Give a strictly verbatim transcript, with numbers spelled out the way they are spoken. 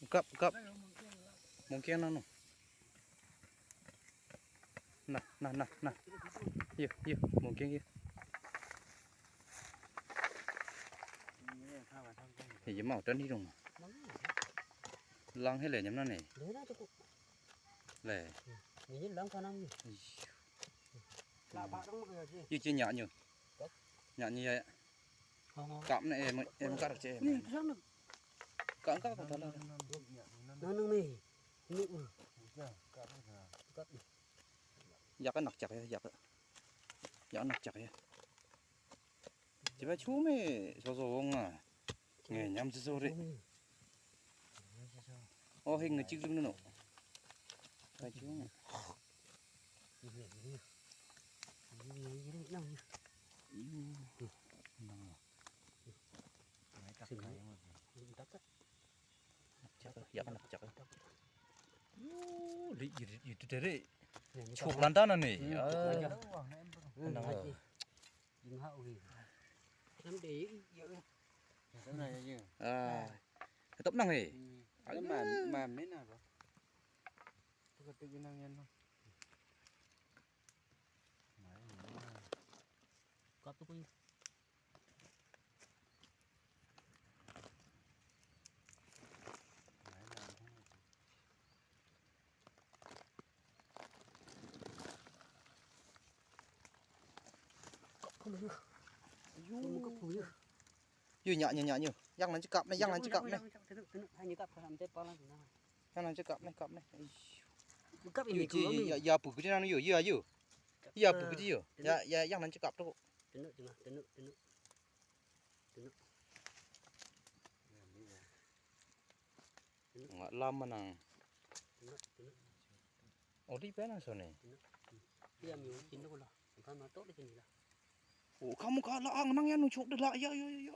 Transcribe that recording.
Kap, kap. Mungkin anu. Nah, nah, nah, nah. Yuk, yuk, mungkin yuk. Yuk mau dan hidung. Lang hele nyam nane. Le. Ni lang kanam ni. Yuk, ci nyak nyu. Nyak nyu ya. Kap ne em, em kar ce em. Ka ka ka tala. Nang nang me. Ni u. Kap. Yak nak cak ya, yak. Yak nak cak ya. Ciba chu me so so wong a. Nge nyam ci so re. Oh, hing nge cik dum no. Ka chu. Nang. Nang. Cak, yak nak cak. Yu, li, yu, yu, tu dere. Chuk landa na ni. Ah. Nang. Jing ha ui. Nam de ya. Ah. Top nang he. Ada mam, mam ni na ko. Tu kata nang yan. Kap tu ko. Yu nya nya nya yu. Yang nan ci kap ne, yang nan ci kap ne. Yang nan ci kap ne, kap ne. Yu ci ya ya bu ke nan yu ya yu. Ya bu ke yu. Ya ya yang nan ci kap tu. Tenu tenu tenu tenu. Tenu. Nga lam manang. Tenu tenu. Odi pe nang sone. Tenu. Iya mi kin tu la. Kan ma to de kin la. Oh, kamu ka la ang nang ya nu chok de la ya ya ya.